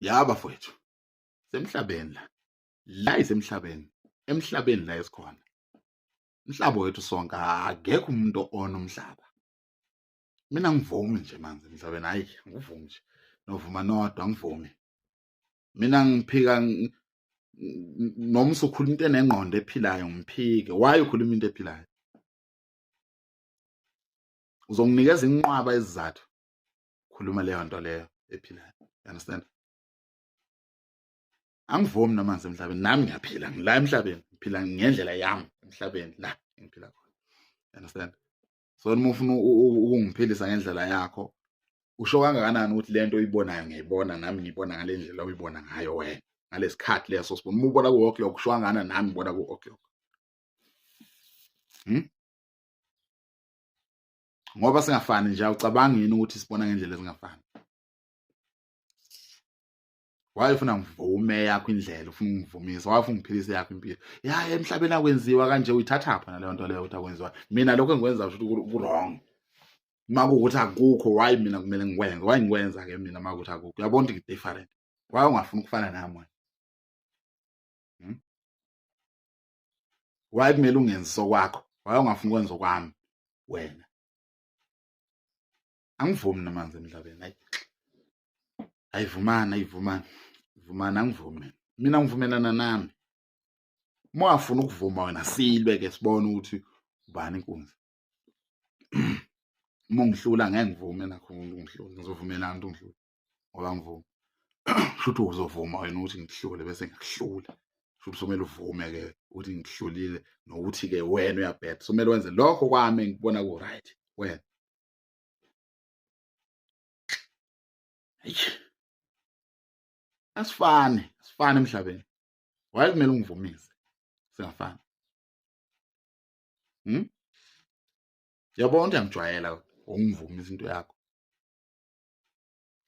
Ya bafowethu, semhlabeni la. La isemhlabeni. Emhlabeni la esikhona. Umhlaba wethu sonke akekho umuntu ona umhlaba. Mina ngivumi nje manje emhlabeni hayi ngivumi nje. Novuma nodwa ngivumi. Mina ngiphika noma usukhuluma into enengqondo ephilayo ngiphike. Why ukhuluma into ephilayo? Uzonginikeza inqwaba izizathu. Khuluma leyo nto leyo ephilayo. You understand? Angivumi namanzi emhlabeni nami ngiyaphila ngila emhlabeni ngiphila ngendlela yami emhlabeni la engiphila khona. You understand? So uma ufuna ukungiphilisa ngendlela yakho usho kangakanani ukuthi lento oyibonayo ngiyayibona nami ngiyibona ngale ndlela oyibona ngayo wena ngalesikhathi leso sibona uma ubona ku-o'clock usho kangakanani nami ngibona ku-o'clock. Ngoba singafani nje awucabangi yini ukuthi sibona ngendlela ezingafani? Why ufuna ngivume yakho indlela ufuna ungivumisa why ufuna ngiphilise yakho impilo ya emhlabeni akwenziwa kanje uyithathapha naleyo nto leyo ukuthi akwenziwa mina lokho engikwenza usho ukuthi ku-wrong uma kuwukuthi akukho why mina kumele ngikwenze why ngikwenza ke mina uma kuwukuthi akukho uyabona ukuthi ngi-different why ungafuni ukufana nami wena? Why kumele ungenzi sokwakho why ungafuni ukwenza okwami wena? Angivumi namanzi emhlabeni hayi ayivumani ayivumani vumani angivumi mina ngivumelana nami. Uma ungafuni ukuvuma wena silwe ke sibone ukuthi ubani inkunzi. Uma ungihlula ngeke ngivume nakho ungihlula ngizovumelana ukuthi ungihlule ngoba ngivuma shuthi uzovuma wena ukuthi ngikuhlule bese ngiyakuhlula shuthi somele uvume ke ukuthi ngikuhlulile nokuthi ke wena uyabheda somele wenze lokho kwami engikubona ku right wena. Asifani asifani emhlabeni why kumele ungivumise singafani? Yabona ukuthi angijwayela ungivumisa into yakho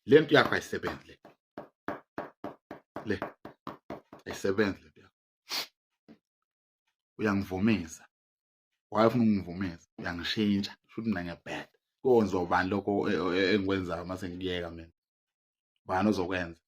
le nto yakho ayisebenzi le le ayisebenzi le nto yakho uyangivumisa why ufuna ukungivumisa uyangishintsha shuthi mina ngiyabheda kwenziwa ubani lokho engikwenzayo mase ngikuyeka mina bani ozokwenza?